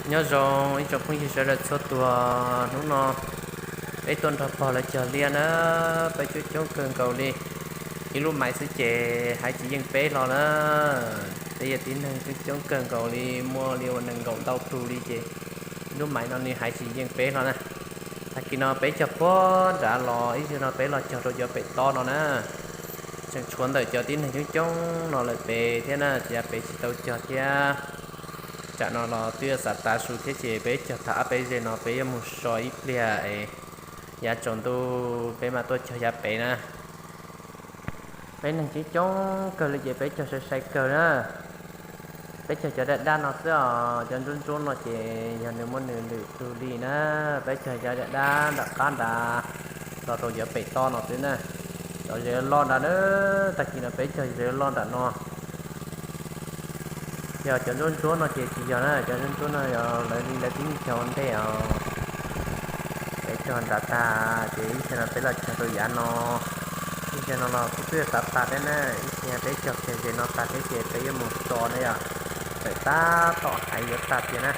Nyob zoo ib tsoom phooj ywg sawv daws txhua tus, hnub no peb tuaj nrog pog lawv cog liaj na, peb coob coob kawg nkaus li. Ib lub maiv xwb ces haiv tsis yeej peb hlo na. Peb yog tib neeg coob coob kawg nkaus li, muaj li uas nees nkaum ntau tus li ces ib lub maiv no nws haiv tsis yeej peb hlo na. Tag kis no peb cog puag nrad los ib zaug no peb los cog rau cov pem tob no na. Tseem tshuav ntawm cov tib neeg coob coob no lawm pem thiab na, tsis yav pem tsis tau cog thiab. Tsam no los twb yuav xav tav su thiab ces peb cog tag ob peb zes no peb yuav mus so ib pliag es yav tsaus ntuj peb mam tuaj cog yav pem na. Peb neeg coob coob kawg li ces peb cog sai sai kawg na. Peb cog cov daj daj no xwb os, cov ntsuab ntsuab no ces yog nws muaj nws lwm tus li na. Peb cog cov daj daj nram qab nrad los rau cov pem tob no xwb na. Cov zes loj nrad na, tag kis no peb cog zes loj nram no. Yog cov ntsuab ntsuab no ces tsis yog na, cov ntsuab ntsuab no yog lawv li lawv tib neeg cog ua ntej os. Peb cog nrad tag ces ib zaug no peb los cog rau yav no. Ib zaug no los kuv twb yuav xav tag thiab na, ib zaug peb cog kiag zes no tag thiab ces peb yuav mus so na yom. Txawm tab tom haiv yuav tag tiag na.